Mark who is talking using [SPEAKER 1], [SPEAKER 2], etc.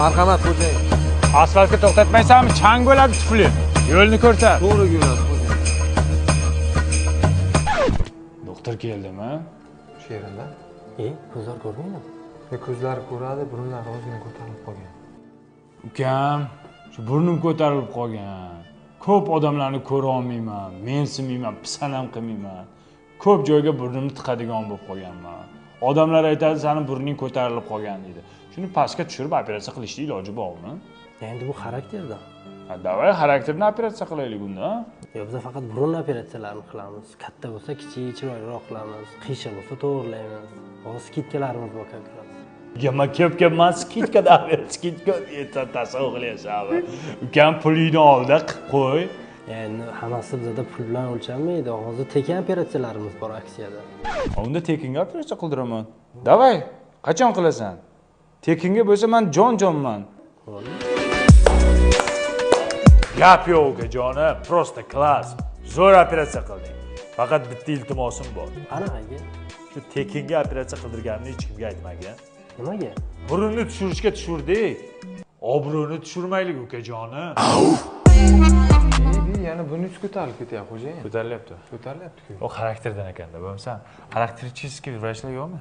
[SPEAKER 1] Marhamat, xo'jayin.
[SPEAKER 2] Asfaltga to'xtatmaysanmi, chang bo'ladi tufli. Yo'lni ko'rsat.
[SPEAKER 1] To'g'ri yurasiz, xo'jayin.
[SPEAKER 2] Doktor keldimi?
[SPEAKER 1] Sherinda.
[SPEAKER 3] E, ko'zlar ko'rmaydimi?
[SPEAKER 1] Ko'zlari ko'radi, burunlari ozgina ko'tarilib qolgan.
[SPEAKER 2] Ukam, shu burnim ko'tarilib qolgan. Ko'p odamlarni ko'ra olmayman, mensimayman, pisand ham qilmayman. Ko'p joyga burnimni tiqadigan bo'lib qolganman. Odamlar aytadi, sani burning ko'tarilib qolgan deydi. Shuni pastga tushirib operatsiya qilishning iloji bormi?
[SPEAKER 3] Endi bu xarakterda.
[SPEAKER 2] Ha, давай xarakterni operatsiya qilaylik unda.
[SPEAKER 3] Yo, biz faqat burun operatsiyalarini qilamiz. Katta bo'lsa kichik, chiroyliroq qilamiz. Qiyshiq bo'lsa to'g'rilaymiz. Hozir скидка larimiz bor как раз.
[SPEAKER 2] Man ko'p man скидка da скидка tasavvur qilyapsanmi? Ukam, pulingni oldi, qilib qo'y.
[SPEAKER 3] Endi hammasi bizada pul bilan o'lchanmaydi. Hozir tekin operatsiyalarimiz bor aksiyada.
[SPEAKER 2] Unda tekinga operatsiya qildiraman. Давай, qachon qilasan? Tekinga bo'lsa man jon-jonman.
[SPEAKER 3] Bo'ldi.
[SPEAKER 2] Gap yo'q ukajonim, просто класс. Zo'r operatsiya qilding. Faqat bitta iltimosim bor.
[SPEAKER 3] Qanaqa aka?
[SPEAKER 2] Shu tekinga operatsiya qildirganimni hech kimga aytmagin.
[SPEAKER 3] Nimaga?
[SPEAKER 2] Burunni tushirishga tushirdik. Obro'ni tushirmaylik, ukajonim.
[SPEAKER 1] Bi, yana burningiz ko'tarilib ketyapti, xo'jayin.
[SPEAKER 2] Ko'tarilyapti.
[SPEAKER 1] Ko'tarilyapti-ku.
[SPEAKER 2] O xarakterdan ekanda, bo'lmasa. Характерический vrachlar yo'qmi?